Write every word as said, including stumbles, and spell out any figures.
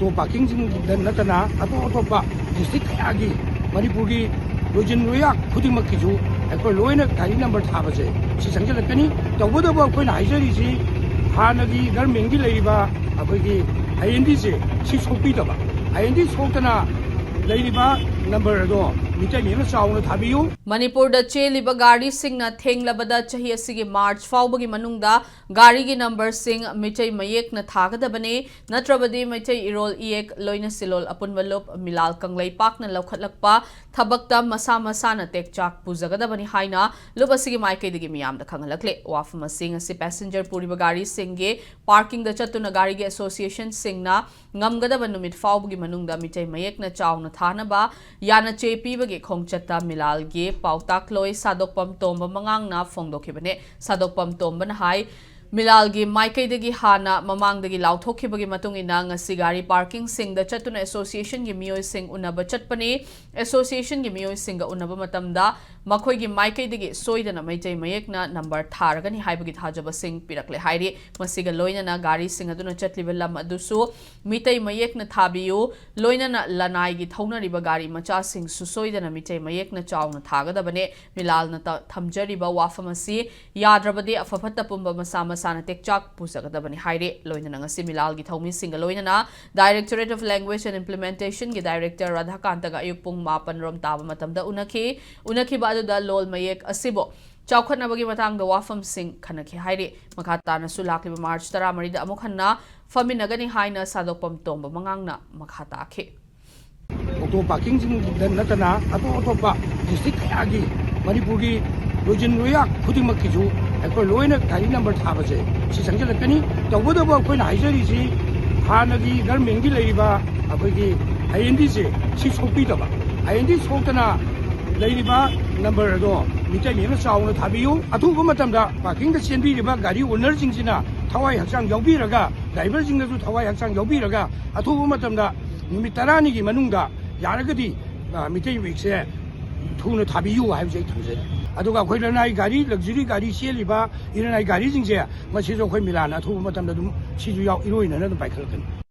Auto ꯄꯥꯔꯀꯤꯡꯁꯤꯡꯗ ꯅꯠꯇꯅ ꯑꯇꯣꯞ ꯑꯇꯣꯞꯄ ꯗꯤꯁꯇ꯭ꯔꯤꯛ ꯀꯌꯥꯒꯤ ꯃꯅꯤꯄꯨꯔꯒꯤ ꯂꯣꯏꯖꯤꯟ ꯂꯣꯏꯌꯥ ꯈꯨꯗꯤꯡꯃꯛꯀꯤꯁꯨ ꯑꯩꯈꯣꯏ ꯂꯣꯏꯅ ꯒꯥꯔꯤ ꯅꯝꯕꯔ ꯊꯥꯕꯁꯦ ꯁꯤ ꯆꯪꯁꯤꯜꯂꯛꯀꯅꯤ꯫ ꯇꯧꯕꯇꯕꯨ ꯑꯩꯈꯣꯏꯅ ꯍꯥꯏꯖꯔꯤꯁꯤ ꯍꯥꯟꯅꯒꯤ ꯒꯔꯃꯦꯟꯒꯤ ꯂꯩꯔꯤꯕ ꯑꯩꯈꯣꯏꯒꯤ ꯑꯥꯏ ꯑꯦꯟ ꯗꯤꯁꯦ ꯁꯤ ꯁꯣꯛꯄꯤꯗꯕ, ꯑꯥꯏ ꯑꯦꯟ ꯗꯤ ꯁꯣꯛꯇꯅ ꯂꯩꯔꯤꯕ ꯅꯝꯕꯔ ꯑꯗꯣ ꯃꯤꯇꯩ ꯃꯌꯦꯛꯅ ꯆꯥꯎꯅ ꯊꯥꯕꯤꯌꯨ꯫ ꯃꯅꯤꯄꯨꯔꯗ ꯆꯦꯜꯂꯤꯕ ꯒꯥꯔꯤꯁꯤꯡꯅ ꯊꯦꯡꯂꯕꯗ ꯆꯍꯤ ꯑꯁꯤꯒꯤ ꯃꯥꯔꯆ ꯐꯥꯎꯕꯒꯤ ꯃꯅꯨꯡꯗ ꯒꯥꯔꯤꯒꯤ ꯅꯝꯕꯔꯁꯤꯡ ꯃꯤꯇꯩ ꯃꯌꯦꯛꯅ ꯊꯥꯒꯗꯕꯅꯤ, ꯅꯠꯇ꯭ꯔꯕꯗꯤ ꯃꯩꯇꯩ ꯏꯔꯣꯜ ꯏꯌꯦꯛ ꯂꯣꯏꯅ ꯁꯤꯂꯣꯜ ꯑꯄꯨꯟꯕ ꯂꯨꯞ ꯃꯤꯂꯥꯜ ꯀꯪꯂꯩꯄꯥꯛꯅ ꯂꯧꯈꯠꯂꯛꯄ ꯊꯕꯛꯇ ꯃꯁꯥ ꯃꯁꯥꯅ ꯇꯦꯛꯆꯥꯛ ꯄꯨꯖꯒꯗꯕꯅꯤ ꯍꯥꯏꯅ ꯂꯨꯞ ꯑꯁꯤꯒꯤ ꯃꯥꯏꯀꯩꯗꯒꯤ ꯃꯤꯌꯥꯝꯗ ꯈꯪꯍꯜꯂꯛꯂꯦ꯫ ꯋꯥꯐꯝ ꯑꯁꯤ ꯉꯁꯤ ꯄꯦꯁꯦꯟꯖꯔ ꯄꯨꯔꯤꯕ ꯒꯥꯔꯤꯁꯤꯡꯒꯤ ꯄꯥꯔꯀꯤꯡꯗ ꯆꯠꯇꯨꯅ ꯒꯥꯔꯤꯒꯤ ꯑꯦꯁꯣꯁꯤꯌꯦꯁꯟꯁꯤꯡꯅ ꯉꯝꯒꯗꯕ ꯅꯨꯃꯤꯠ ꯐꯥꯎꯕꯒꯤ ꯃꯅꯨꯡꯗ ꯃꯤꯇꯩ ꯃꯌꯦꯛꯅ ꯆꯥꯎꯅ ꯊꯥꯅꯕ ꯌꯥꯅ ꯆꯦ ꯄꯤꯕꯒꯤ ꯈꯣꯡꯆꯠꯇ ꯃꯤꯂꯥꯜꯒꯤ ꯄꯥꯎꯇꯥꯛꯂꯣꯏ ꯁꯥꯗꯣꯛꯄꯝ ꯇꯣꯝꯕ ꯃꯉꯥꯡꯅ ꯐꯣꯡꯗꯣꯛꯈꯤꯕꯅꯤ꯫ ꯁꯥꯗꯣꯛꯄꯝ ꯇꯣꯝꯕꯅ ꯍꯥꯏ, ꯃꯤꯂꯥꯜꯒꯤ ꯃꯥꯏꯀꯩꯗꯒꯤ ꯍꯥꯟꯅ ꯃꯃꯥꯡꯗꯒꯤ ꯂꯥꯎꯊꯣꯛꯈꯤꯕꯒꯤ ꯃꯇꯨꯡ ꯏꯟꯅ ꯉꯁꯤ ꯒꯥꯔꯤ ꯄꯥꯔꯀꯤꯡꯁꯤꯡꯗ ꯆꯠꯇꯨꯅ ꯑꯦꯁꯣꯁꯤꯌꯦꯁꯟꯒꯤ ꯃꯤꯑꯣꯏꯁꯤꯡ ꯎꯅꯕ ꯆꯠꯄꯅꯤ꯫ ꯑꯦꯁꯣꯁꯤꯌꯦꯁꯟꯒꯤ ꯃꯤꯑꯣꯏꯁꯤꯡꯒ ꯎꯅꯕ ꯃꯇꯝꯗ ꯃꯈꯣꯏꯒꯤ ꯃꯥꯏꯀꯩꯗꯒꯤ ꯁꯣꯏꯗꯅ ꯃꯩꯇꯩ ꯃꯌꯦꯛꯅ ꯅꯝꯕꯔ ꯊꯥꯔꯒꯅꯤ ꯍꯥꯏꯕꯒꯤ ꯊꯥꯖꯕꯁꯤꯡ ꯄꯤꯔꯛꯂꯦ ꯍꯥꯏꯔꯤ꯫ ꯃꯁꯤꯒ ꯂꯣꯏꯅꯅ ꯒꯥꯔꯤꯁꯤꯡ ꯑꯗꯨꯅ ꯆꯠꯂꯤꯕ ꯂꯝ ꯑꯗꯨꯁꯨ ꯃꯤꯇꯩ ꯃꯌꯦꯛꯅ ꯊꯥꯕꯤꯌꯨ꯫ ꯂꯣꯏꯅꯅ ꯂꯅꯥꯏꯒꯤ ꯊꯧꯅꯔꯤꯕ ꯒꯥꯔꯤ ꯃꯆꯥꯁꯤꯡꯁꯨ ꯁꯣꯏꯗꯅ ꯃꯤꯇꯩ ꯃꯌꯦꯛꯅ ꯆꯥꯎꯅ ꯊꯥꯒꯗꯕꯅꯦ꯫ ꯃꯤꯂꯥꯜꯅ ꯇ-, ꯊꯝꯖꯔꯤꯕ ꯋꯥꯐꯝ ꯑꯁꯤ ꯌꯥꯗ꯭ꯔꯕꯗꯤ ꯑꯐ ꯐꯠꯇ ꯄꯨꯝꯕ ꯃꯁꯥ ꯃꯁꯥꯅ ꯇꯦꯛꯆꯥꯛ ꯄꯨꯖꯒꯗꯕꯅꯤ ꯍꯥꯏꯔꯤ꯫ ꯂꯣꯏꯅꯅ ꯉꯁꯤ ꯃꯤꯂꯥꯜꯒꯤ ꯊꯧꯃꯤꯁꯤꯡꯒ ꯂꯣꯏꯅꯅ Directorate of Language and Implementation ꯒꯤ Director ꯔꯥꯙꯥꯀꯥꯟꯇꯒ ꯑꯌꯨꯛ ꯄꯨꯡ ꯃꯥꯄꯟ ꯔꯣꯝ ꯇꯥꯕ ꯃꯇꯝꯗ ꯎꯅꯈꯤ꯫ ꯎꯅꯈꯤꯕ ꯑꯗꯨꯗ ꯂꯣꯜ ꯃꯌꯦꯛ ꯑꯁꯤꯕꯨ ꯆꯥꯎꯈꯠꯅꯕꯒꯤ ꯃꯇꯥꯡꯗ ꯋꯥꯐꯝꯁꯤꯡ ꯈꯟꯅꯈꯤ ꯍꯥꯏꯔꯤ꯫ ꯃꯈꯥ ꯇꯥꯅꯁꯨ ꯂꯥꯛꯂꯤꯕ ꯃꯥꯔꯆ ꯇꯔꯥꯃꯔꯤꯗ ꯑꯃꯨꯛ ꯍꯟꯅ ꯐꯝꯃꯤꯟꯅꯒꯅꯤ ꯍꯥꯏꯅ ꯁꯥꯗꯣꯛꯄꯝ ꯇꯣꯝꯕ ꯃꯉꯥꯡꯅ ꯃꯈꯥ ꯇꯥꯈꯤ꯫ ꯑꯣꯇꯣ ꯄꯥꯔꯀꯤꯡꯁꯤꯡꯗ ꯅꯠꯇꯅ ꯑꯇꯣꯞ ꯑꯇꯣꯞꯄ ꯗꯤꯁꯇ꯭ꯔꯤꯛ ꯀꯌꯥꯒꯤ ꯃꯅꯤꯄꯨꯔꯒꯤ ꯂꯣꯏꯖꯤꯟ ꯂꯣꯏꯌꯥ ꯈꯨꯗꯤꯡꯃꯛꯀꯤꯁꯨ ꯑꯩꯈꯣꯏ ꯂꯣꯏꯅ ꯒꯥꯔꯤ ꯅꯝꯕꯔ ꯊꯥꯕꯁꯦ ꯁꯤ ꯆꯪꯁꯤꯜꯂꯛꯀꯅꯤ꯫ ꯇꯧꯕꯇꯕꯨ ꯑꯩꯈꯣꯏꯅ ꯍꯥꯏꯖꯔꯤꯁꯤ ꯍꯥꯟꯅꯒꯤ ꯒꯔꯃꯦꯟꯒꯤ ꯂꯩꯔꯤꯕ ꯑꯩꯈꯣꯏꯒꯤ ꯑꯥꯏ ꯑꯦꯟ ꯗꯤꯁꯦ ꯁꯤ ꯁꯣꯛꯄꯤꯗꯕ, ꯑꯥꯏ ꯑꯦꯟ ꯗꯤ ꯁꯣꯛꯇꯅ ꯂꯩꯔꯤꯕ ꯅꯝꯕꯔ ꯑꯗꯣ ꯃꯤꯇꯩ ꯃꯌꯦꯛꯅ ꯆꯥꯎꯅ ꯊꯥꯕꯤꯌꯨ꯫ ꯑꯊꯨꯕ ꯃꯇꯝꯗ ꯄꯥꯔꯀꯤꯡꯗ ꯆꯦꯟꯕꯤꯔꯤꯕ ꯒꯥꯔꯤ ꯑꯣꯅꯔꯁꯤꯡꯁꯤꯅ ꯊꯋꯥꯏ ꯍꯛꯆꯥꯡ ꯌꯥꯎꯕꯤꯔꯒ, ꯗ꯭ꯔꯥꯏꯚꯔꯁꯤꯡꯅꯁꯨ ꯊꯋꯥꯏ ꯍꯛꯆꯥꯡ ꯌꯥꯎꯕꯤꯔꯒ ꯑꯊꯨꯕ ꯃꯇꯝꯗ ꯅꯨꯃꯤꯠ ꯇꯔꯥꯅꯤꯒꯤ ꯃꯅꯨꯡꯗ ꯌꯥꯔꯒꯗꯤ, ꯑ, ꯃꯤꯇꯩ ꯃꯌꯦꯛꯁꯦ ꯊꯨꯅ ꯊꯥꯕꯤꯌꯨ ꯍꯥꯏꯕꯁꯦ ꯑꯩ ꯊꯝꯖꯔꯤ꯫ ꯑꯗꯨꯒ ꯑꯩꯈꯣꯏ ꯂꯅꯥꯏ ꯒꯥꯔꯤ, ꯂꯛꯖꯔꯤ ꯒꯥꯔꯤ ꯆꯦꯜꯂꯤꯕ ꯏꯔꯅꯥꯏ ꯒꯥꯔꯤꯁꯤꯡꯁꯦ ꯃꯁꯤꯁꯨ ꯑꯩꯈꯣꯏ ꯃꯤꯂꯥꯟꯅ ꯑꯊꯨꯕ ꯃꯇꯝꯗ ꯑꯗꯨꯝ ꯁꯤꯁꯨ ꯌꯥꯎ-, ꯏꯔꯣꯏꯅꯅ ꯑꯗꯨꯝ ꯄꯥꯏꯈꯠꯂꯛꯀꯅꯤ꯫